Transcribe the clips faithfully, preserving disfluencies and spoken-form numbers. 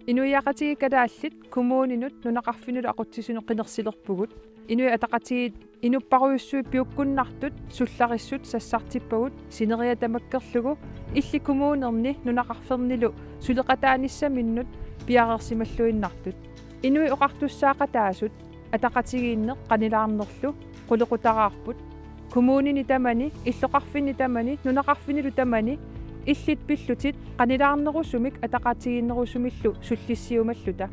Inuiaqatigiit kalaallit kommuninut nunaqarfinnilu aqutsisunut qinersilerpugut. Inuit Ataqatigiit inupparujussuit piukkunnartut sullarissut sassartippagut sineriak tamakkerlugu illit kommunerni nunaqarfinnilu suleqataanissaminnut piareersimalluinnartut. Inuit oqartussaaqataasut ataqatigiinneq qanilaarnerlu qulequtaraarput. Kommunini tamani, illoqarfinni tamani, nunaqarfinnilu tamani illit pillutit qanilaarnerusumik ataqatigiinnerusumillu sullissiumalluta.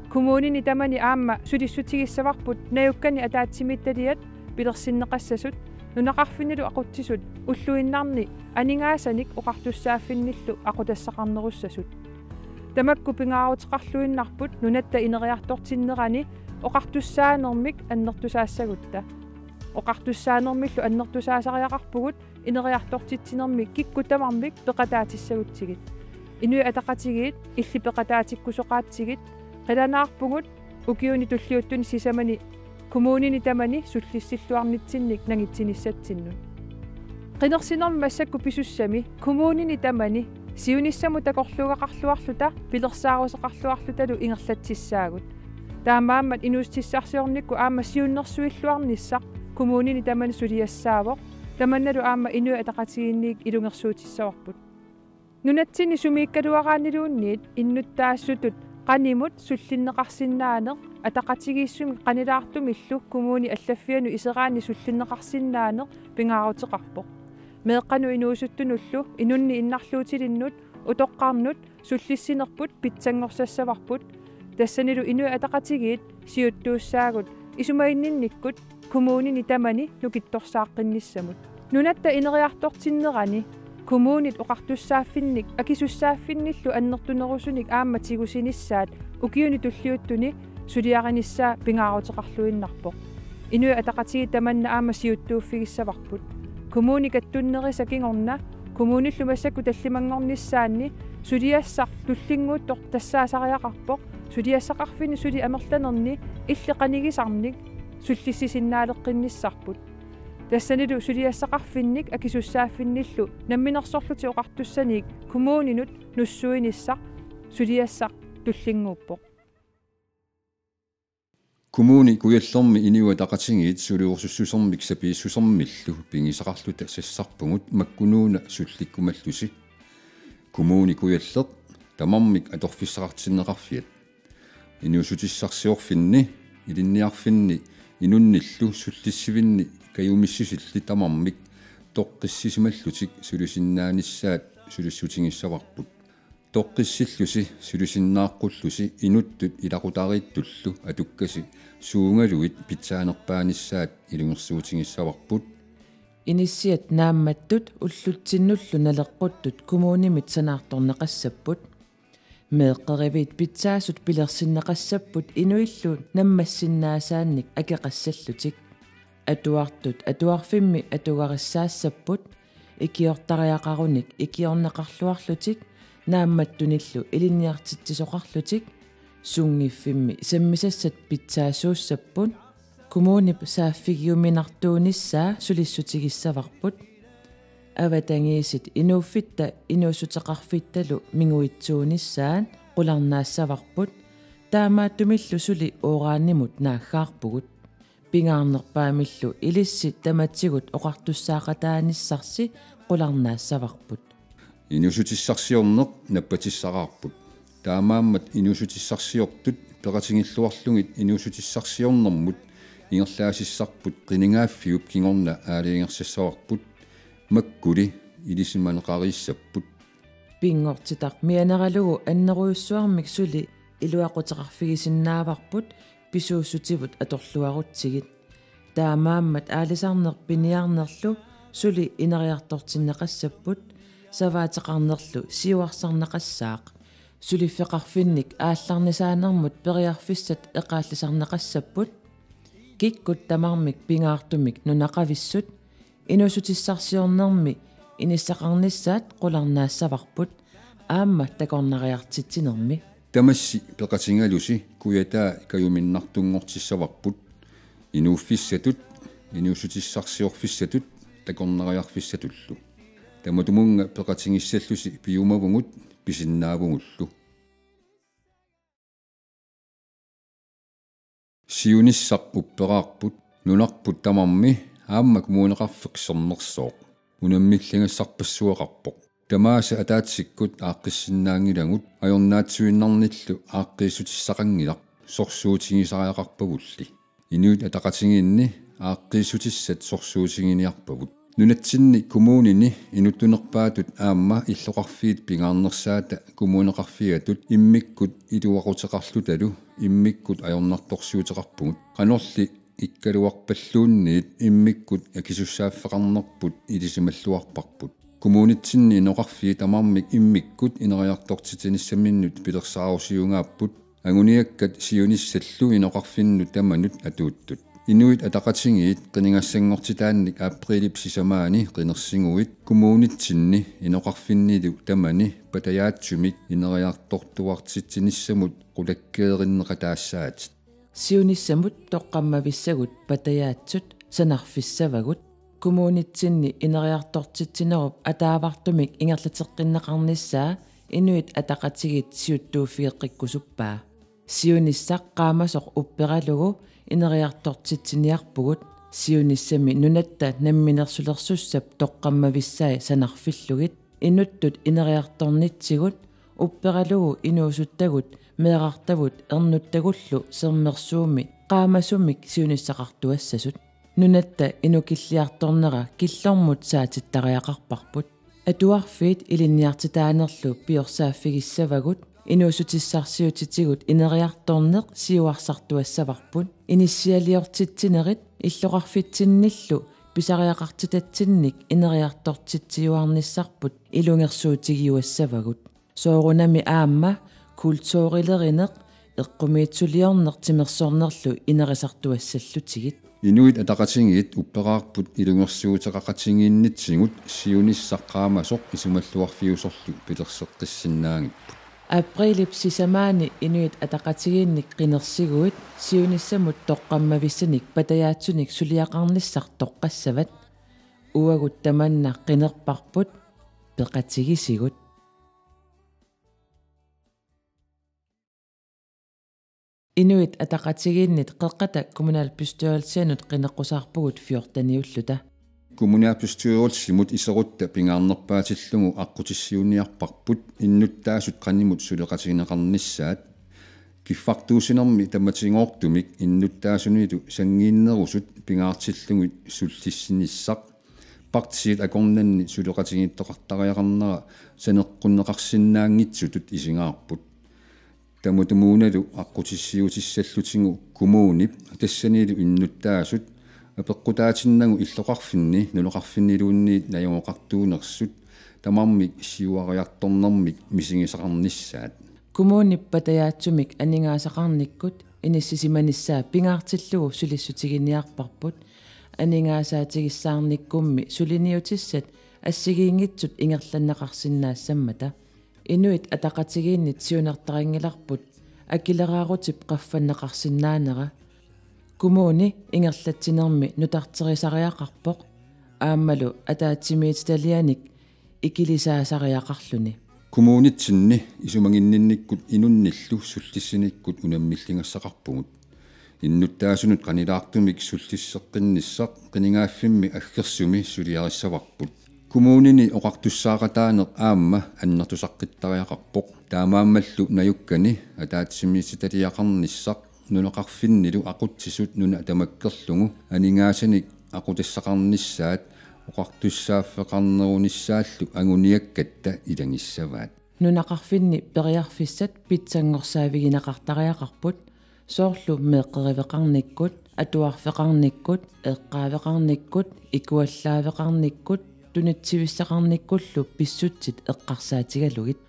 Kommunini tamani aamma sulissutigissavarput najukkani ataatsimiititaliat pilersinneqassasut, nunaqarfinnilu aqutsisut ulluinnarni aningaasanik oqartussaaffinnillu aqutassaqarnerussasut. Tamakku pingaaruteqarluinnarput nunatta ineriartortinnerani oqartussaanermik annertusaassagutta. Oqartussaanermillu annertusaasariaqarpugut ineriartortitsinermi kikkut tamarmik peqataatissagutsigit. Inuit Ataqatigiit illit peqataatikkusoqaatsigit, qilanaarpugut ukiuni tulliuttuni sisamani kommunini tamani sullissilluarnitsinnik nangitsinissatsinnut. Qinersinermi massakkut pisussami kommunini tamani siunissamut takorluugaqarluarluta pilersaaruseqarluarlutalu ingerlatsissaagut. Taamaammat inuussutissarsiornikkut aamma siunnersuilluarnissaq kommunini tamani suliassaavoq, tamannalu aamma Inuit Ataqatigiinniit ilungersuutissavarput. Nunatsinni sumiikkaluaraanniluunniit innuttaasutut qanimut sullinneqarsinnaaneq ataqatigiissumik qanilaartumillu kommuni allaffianut iseraanni sullinneqarsinnaaneq pingaaruteqarpoq. Meeqqanut inuusuttunullu inunnik innarluutilinnut utoqqarnut sullissinerput pitsanngorsassavarput. Tassanilu Inuit Ataqatigiit siuttuussaagut isumaginninnikkut kommunini tamani nukittorsaaqqinnissamut. Nunatta ineriartortinnerani kommunit oqartussaaffinnik akisussaaffinnillu annertunerusunik aamma tigusinissaat ukiuni tulliuttuni suliarinissaa pingaaruteqarluinnarpoq. Inuit Ataqatigiit tamanna aamma siuttuuffigissavarput. Kommuni kattunnerisa kingorna kommunillu massakkut tallimanngornissaanni suliassaq tullinnguuttoq tassaasariaqarpoq, suliassaqarfinni suli amerlanerni illit qanigisarnik sullissisinnaaleqqinnissarput. Tassanilu suliassaqarfinnik akisussaaffinnillu Namminersorlutik Oqartussaniit kommuninut nussuinissaq suliassaq tullinnguuppoq. Kommune Kujallermi Inuit Ataqatigiit suliorussusermik sapiissusermillu pigisaqarluta sassarpugut makkunuuna sullikkumallusi. Kommune Kujalleq tamarmik atorfissaqartinneqarfiat inuussutissarsiorfinni, ilinniarfinni inunnillu sullissivinni kajumissusillit tamarmik toqqissisimallutik sulisinnaanissaat sulissutigissavarput. Toqqissillusi sulisinnaaqqullusi inuttut ilaqutariittullu atukkasi suugaluit pitsaanerpaanissaat ilungersuutigissavarput. Inissiat naammattut ullutsinnullu naleqquttut kommunimit sanaartorneqassapput. Meeqqeriviit pitsaasut pilersinneqassapput inuillu nammassinnaasaannik akeqassallutik. Atuartut atuarfimmi atugarissaassapput, ikiortariaqarunik ikiorneqarluarlutik, naammattunillu ilinniartitsisoqarlutik, sunngiffimmi sammisassat pitsaasuussapput, kommunip saaffigiuminartuunissaa sulissutigissavarput. Avatangiisit inuuffitta inuussuteqarfittalu minguitsuunissaat qularnaassavarput, taamaattumillu suli uranimut naaggaarpugut. Pingaarnerpaamillu ilissi tamatigut oqartussaaqataanissarsi qularnaassavarput. Inuussutissarsiorneq nappatissaraarput. Taamaammat inuussutissarsiortut peqatigilluarlugit inuussutissarsiornermut ingerlaasissarput qinigaaffiup kingorna aalajangersassavarput, makkuli ilisimaneqariissapput. Pinngortitaq mianeralugu annerujussuarmik suli iluaquteqarfigisinnaavarput pisuussutivut atorluarutsigit. Taamaammat aalisarneq piniarnerlu suli ineriartortinneqassapput, savaateqarnerlu siuarsarneqassaaq. Suliffeqarfinnik aallarnisaanermut periarfissat eqaallisarneqassapput. Kikkut tamarmik pingaartumik nunaqavissut inuussutissarsiornermi inissaqarnissaat qularnaassavarput, aamma takornariartitsinermi. Tamassi peqatigalusi kujataa kajuminnartunngortissavarput, inuuffissatut, inuussutissarsiorfissatut takornariarfissatullu. Tamatumunnga peqatigissallusi piumavugut pisinnaavugullu. Siunissaq upperaarput nunarput tamarmi aamma Kommuneqarfik Sermersooq unammilligassarpassuaqarpoq. Tamaasa ataatsikkut aaqqissinnaanngilagut, ajornaatsuinnarnillu aaqqiissutissaqanngilaq, sorsuutigisariaqarpagulli. Inuit Ataqatigiinni aaqqiissutissat sorsuutiginiarpagut. Nunatsinni kommunini inuttunerpaatut aamma illoqarfiit pingaarnersaata kommuneqarfiatut immikkut iluaquteqarlutalu immikkut ajornartorsiuteqarpugut. Qanorli ikkaluarpalluunniit immikkut akisussaaffeqarnerput ilisimalluarparput. Kommunitsinni inoqarfiit tamarmik immikkut ineriartortitsinissaminnut pilersaarusiugaapput, anguniakkat siunissallu inoqarfinnut tamanut atuuttut. Inuit Ataqatigiit qinigassanngortitaannik aprilip sisamaani qinersiguit kommunitsinni inoqarfinnilu tamani patajaatsumik ineriartortuartitsinissamut qulakkeerinneqataassaatit. Siunissamut toqqammavissagut patajaatsut sanarfissavagut. Kommunitsinni ineriartortitsinerup ataavartumik ingerlateqqinneqarnissaa Inuit Ataqatigiit siuttuuffigeqqikkusuppaa. Siunissaq qaamasoq upperalugu ineriartortitsiniarpugut. Siunissami nunatta namminersulersussap toqqammavissai sanarfillugit. Inuttut ineriartornitsigut upperalugu inuusuttagut meerartavut ernuttagullu Sermersuumi qaamasumik siunissaqartuassasut. Nunatta inukilliartornera killormut saatittariaqarparput. Atuarfiit ilinniartitaanerlu piorsaaffigissavarput, inuussutissarsiutitigut ineriartorneq siuarsartuassavarput, inissialiortitsinerit illoqarfitsinnillu pisariaqartitatsinnik ineriartortitsiuarnissarput ilungersuutigiuassavagut. Soorunami aamma kulturilerineq, eqqumiitsuliorneq timersornerlu inerisartuassallutigit. Inuit Ataqatigiit upperaarput ilungersuuteqaqatigiinnitsigut siunissaq qaamasoq isumalluarfiusorlu pilerseqqissinnaanngippat. Aprilip sisamaani Inuit Ataqatigiinnik qinersiguit siunissamut toqqammavissanik patajaatsunik suliaqarnissaq toqqassavat. Uagut tamanna qinerparput, peqatigisigut. Inuit Ataqatigiinnit Qeqqata Kommunalbestyrelsianut qineqqusaarpugut fjorteniulluta. Kommunalbestyrelsimut iserutta pingaarnerpaatillugu aqqutissiuunniarparput innuttaasut qanimut suleqatigineqarnissaat. Kiffartuussinermi tamatigoortumik innuttaasunilu sanngiinnerusut pingaartillugit sullissinissaq. Partiit akornanni suleqatigiittoqartariaqarnera saneqqunneqarsinnaanngitsutut isigaarput. Tamatumuunalu aqqutissiuutissallutigu kommunip tassanilu innuttaasut apeqqutaatinnagu illoqarfinni nunaqarfinniluunniit najugaqartuunersut tamarmik siuariartornermik misigisaqarnissaat. Kommunip patajaatsumik aningaasaqarnikkut inissisimanissaa pingaartillugu sulissutiginiarparput, aningaasaatigissaarnikkummi suliniutissat assigiinngitsut ingerlanneqarsinnaassammata. Inuit Ataqatigiinnit siunertarinngilarput akileraarutip qaffanneqarsinnaanera. Kommuni ingerlatsinermi nutarterisariaqarpoq aammalu ataatsimiititalianik ikilisaasariaqarluni. Kommunitsinni isumaginninnikkut inunnillu sullissinikkut unammilligassaqarpugut. Innuttaasunut qanilaartumik sullisseqqinnissaq qinigaaffimmi aggersumi suliarissavarput. Kommunini oqartussaaqataaneq aamma annertusaqqittariaqarpoq. Taamaammallu najukkani ataatsimiititaliaqarnissaq nunaqarfinnilu aqutsisut nuna tamakkerlugu aningaasanik aqutassaqarnissaat oqartussaaffeqarnerunissaallu anguniakkatta ilagissavaat. Nunaqarfinni periarfissat pitsanngorsaavigineqartariaqarput, soorlu meeqqeriveqarnikkut, atuarfeqarnikkut, eqqaaveqarnikkut, ikuallaaveqarnikkut, tunitsivissaqarnikkullu pissutsit eqqarsaatigalugit.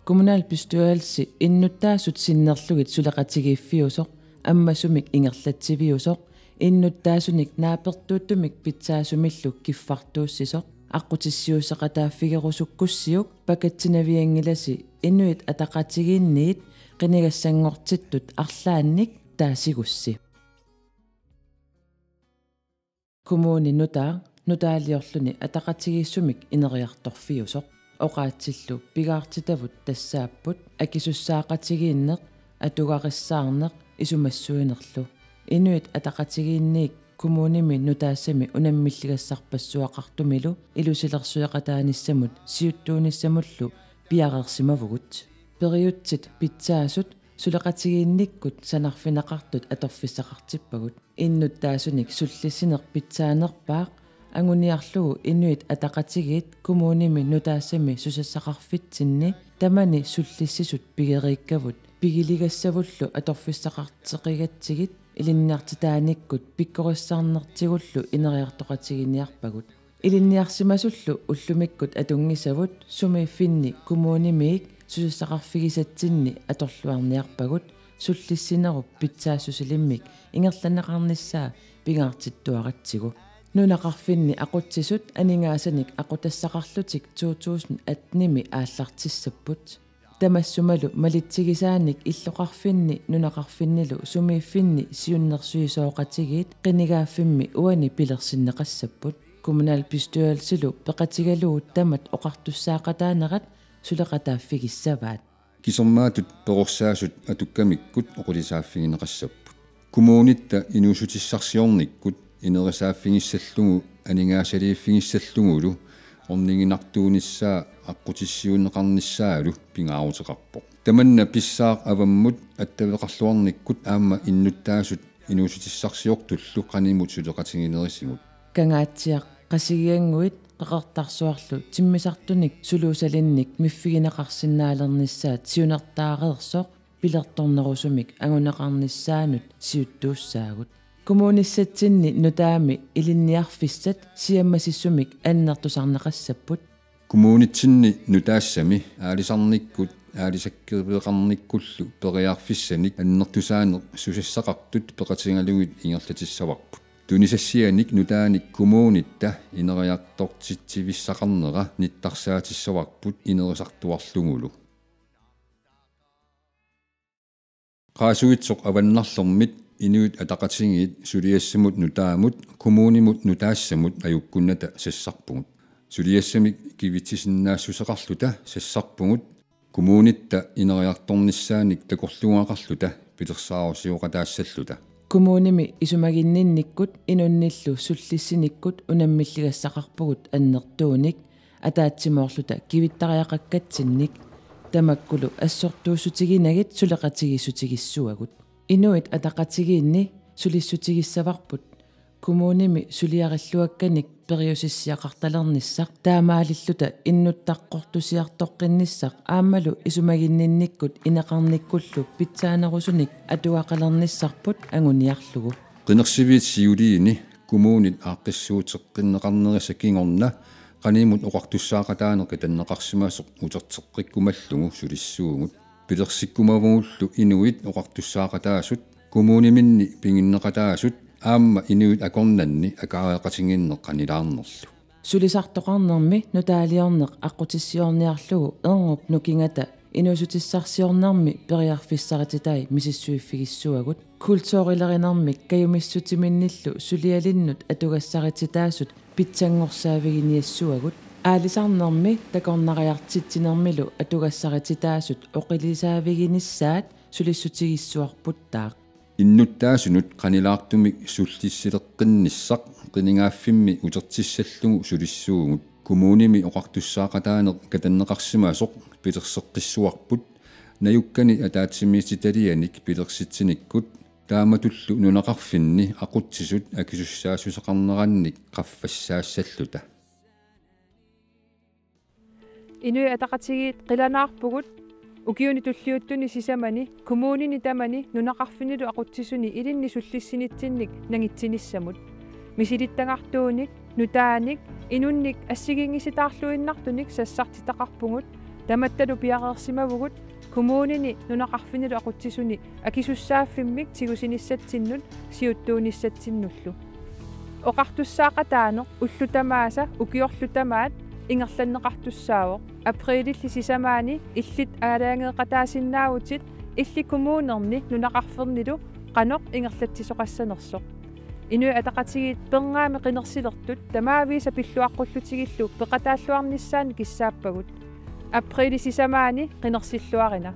Kommunalbestyrelse innuttaasut sinnerlugit suleqatigiiffiusoq, ammasumik ingerlatsiviusoq, innuttaasunik naapertuuttumik pitsaasumillu kiffartuussisoq, aqqutissiuusseqataaffigerusukkussiuk pakatsinavianngilasi Inuit Ataqatigiinniit qinigassanngortittut arlaannik taasigussi. Kommuni nutaaq nutaaliorluni ataqatigiissumik ineriartorfiusoq. Oqaatsillu pigaartitavut tassaapput akisussaaqatigiinneq, atugarissaarneq isumassuinerlu. Inuit Ataqatigiinniit kommunimi nutaassami unammilligassarpassuaqartumilu ilusilersueqataanissamut siuttuunissamullu piareersimavugut. Periutsit pitsaasut suleqatigiinnikkut sanarfineqartut atorfissaqartippagut. Innuttaasunik sullissineq pitsaanerpaaq anguniarlugu Inuit Ataqatigiit kommunimi nutaassami susassaqarfitsinni tamani sullissisut pigeriikkavut pigiligassavullu atorfissaqarteqigatsigit ilinniartitaanikkut pikkorissarnertigullu ineriartoqatigiinniarpagut. Ilinniarsimasullu ullumikkut atunngisavut sumiiffinni kommunimiit susassaqarfigisatsinni atorluarniarpagut sullissinerup pitsaassusilimmik ingerlanneqarnissaa pingaartittuaratsigu. Nunaqarfinni aqutsisut aningaasanik aqutassaqarlutik to tusind attenimi aallartissapput. Tamassumalu malitsigisaanik illoqarfinni nunaqarfinnilu sumiiffinni siunnersuisoqatigiit qinigaaffimmi uani pilersinneqassapput. Kommunalbestyrelsilu peqatigalugu tamat oqartussaaqataanerat suleqataaffigissavaat. Kisermaatut perorsaasut atukkamikkut oqilisaaffigineqassapput. Kommunitta inuussutissarsiornikkut inerisaaffigissallugu aningaasaliiffigissallugulu orniginartuunissaa aqqutissiuunneqarnissaalu pingaaruteqarpoq. Tamanna pissaaq avammut attaveqarluarnikkut aamma innuttaasut inuussutissarsiortullu qanimut suleqatiginerisigut. Kangaatsiaq Qasigiannguit Qeqertarsuarlu timmisartunik suluusalinnik miffigineqarsinnaalernissaat siunertaareersoq pilertornerusumik anguneqarnissaanut siuttuussaagut. Kommunissatsinni nutaami ilinniarfissat siammasissumik annertusarneqassapput. Kommunitsinni nutaassami aalisarnikkut aalisakkeriveqarnikkullu periarfissanik annertusaaneq susassaqartut peqatigalugit ingerlatissavarput. Tunisassianik nutaanik kommunitta ineriartortitsivissaqarnera nittarsaatissavaarput inerisartuarlugulu. Qaasuitsoq Avannarlermit Inuit Ataqatigiit suliassamut nutaamut kommunimut nutaassamut ajukkunnata sassarpugut. Suliassamik kivitsisinnaassuseqarluta sassarpugut. Kommunitta ineriartornissaanik takorluugaqarluta pilersaarusioqataassalluta. Kommunimi isumaginninnikkut inunnillu sullissinikkut unammilligassaqarpugut annertuunik ataatsimoorluta kivittariaqakkatsinnik tamakkulu assortuussutiginagit suleqatigiissutigissuagut. Inuit Ataqatigiinni sulissutigissavarput kommunimi suliarilluakkanik periusissiaqartalernissaq taamaalilluta innuttaqqortusiartoqqinnissaq aammalu isumaginninnikkut ineqarnikkullu pitsaanerusunik atugaqalernissarput anguniarlugu. Qinersiviit siuliini kommunit aaqqissuuteqqinneqarnerisa kingorna qanimut oqartussaaqataaneq katanneqarsimasoq uterteqqikkumallugu sulissuugut. Pilersikkumavugullu inuit oqartussaaqataasut, kommuniminni piginneqataasut aamma inuit akornanni akaareqatigiinneq qanilaarnerlu. Sulisartoqarnermi nutaaliorneq aqqutissiorniarlugu erngup nukingata inuussutissarsiornermi periarfissarititai misissuiffigissuagut. Kulturilerinermik kajumissutiminnillu sulialinnut atugassarititaasut pitsanngorsaaffiginiassuagut. Aalisarnermi takornariartitsinermilu atugassarititaasut oqilisaaffiginissaat sulissutigissuarputtaaq. Innuttaasunut qanilaartumik sullissileqqinnissaq qinigaaffimmi utertissallugu sulissuugut. Kommunimi oqartussaaqataaneq katanneqarsimasoq pilerseqqissuarput, najukkani ataatsimiititalianik pilersitsinikkut, taamatullu nunaqarfinni aqutsisut akisussaassuseqarnerannik qaffassaassalluta. Inuit Ataqatigiit qilanaarpugut ukiuni tulliuttuni sisamani kommunini tamani nunaqarfinnilu aqutsisuni ilinni sullissinitsinnik nangitsinissamut. Misilittagartuunik, nutaanik, inunnik assigiinngisitaarluinnartunik sassartitaqarpugut, tamattalu piareersimavugut kommunini nunaqarfinnilu aqutsisuni akisussaaffimmik tigusinissatsinnut siuttuunissatsinnullu. Oqartussaaqataaneq ullut tamaasa ukiorlu tamaat ingerlanneqartussaavoq. Aprililli sisamaani illit aalajangeeqataasinnaavutit illit kommunerni nunaqarfinnilu qanoq ingerlatsisoqassanersoq. Inuit Ataqatigiit pernaami qinersilertut tamaviisa pilluaqqullutigillu peqataalluarnissaannik kissaappagut. Aprilip sisamaani qinersilluarina.